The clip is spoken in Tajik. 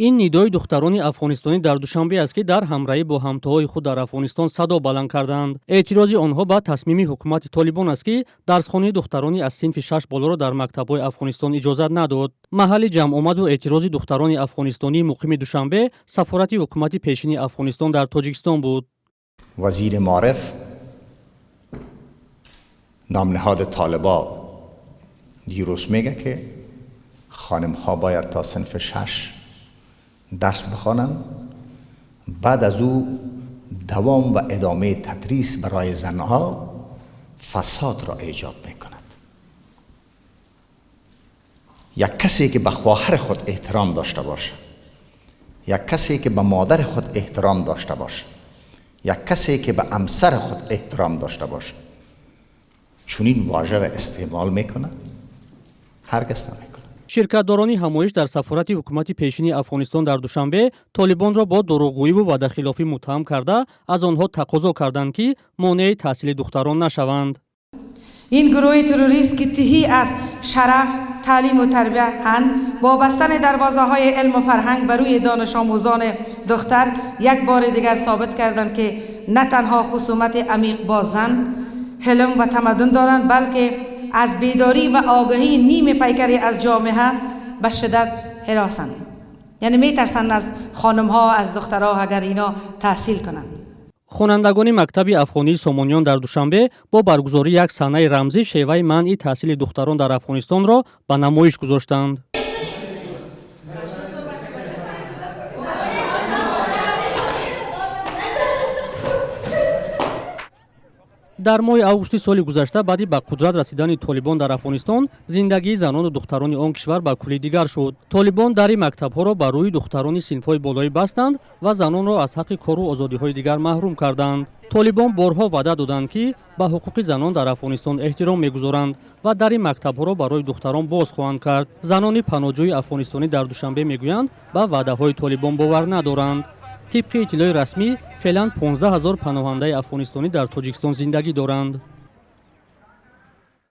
Ин нидои духтарони афғонистонӣ дар Душанбе аст, ки дар ҳамроҳӣ бо ҳамтоҳои худ дар Афғонистон садо баланд карданд. Эътирози онҳо ба тасмими ҳукумати Толибон аст, ки дарсхонии духтарони аз синфи шаш болоро дар мактабҳои Афғонистон иҷозат надод. Маҳалли ҷамъомаду эътирози духтарони афғонистонии муқими Душанбе сафорати ҳукумати пешини Афғонистон дар Тоҷикистон буд. Вазири маориф номниҳоди толибо دیروز میگه که خانم ها باید تا صنف شش درس بخوانند، بعد از او دوام و ادامه تدریس برای زنها فساد را ایجاد میکند. یک کسی که به خواهر خود احترام داشته باشه، یک کسی که به مادر خود احترام داشته باشه، یک کسی که به همسر خود احترام داشته باشه، چنین واژه را استعمال میکنه؟ هرگز نمیکنه. Ширкатдорони ҳамоиш дар сафорати ҳукумати пешини Афғонистон дар Душанбе Толибонро бо дурӯғгӯиву ваъдахилофӣ муттаҳам карда, аз онҳо тақозо карданд, ки монеаи таҳсили духтарон нашаванд. Ин гурӯҳи террорист, ки тиҳӣ аз шараф, таълиму тарбия ҳанд, бо бастани дарвозаҳои илму фарҳанг ба рӯи донишомӯзони духтар як бори дигар собит карданд, ки на танҳо хусумати амиқ бо зан, ҳилм ва тамаддун доранд, балки аз бедорӣ ва огаҳии ниме пайкаре аз ҷомеа ба шиддат ҳаросанд, яъне метарсанд аз хонумҳо, аз духтарҳо, агар ино таҳсил кунанд. Хонандагони мактаби афғонии Сомониён дар Душанбе бо баргузории як саҳнаи рамзӣ шеваи манъи таҳсили духтарон дар Афғонистонро ба намоиш гузоштанд. Дар моҳи августи соли гузашта, баъди ба қудрат расидани Толибон дар Афғонистон, зиндагии занону духтарони он кишвар ба куллӣ дигар шуд. Толибон дари мактабҳоро ба рӯи духтарони синфҳои болоӣ бастанд ва занонро аз ҳаққи кору озодиҳои дигар маҳрум карданд. Толибон борҳо ваъда доданд, ки ба ҳуқуқи занон дар Афғонистон эҳтиром мегузоранд ва дари мактабҳоро барои духтарон боз хоҳанд кард. Занони паноҳҷӯи афғонистонӣ дар Душанбе мегӯянд, ба ваъдаҳои Толибон бовар надоранд. Тибқи иттилои расмӣ, феълан 15 000 паноҳандаи афғонистонӣ дар Тоҷикистон зиндагӣ доранд.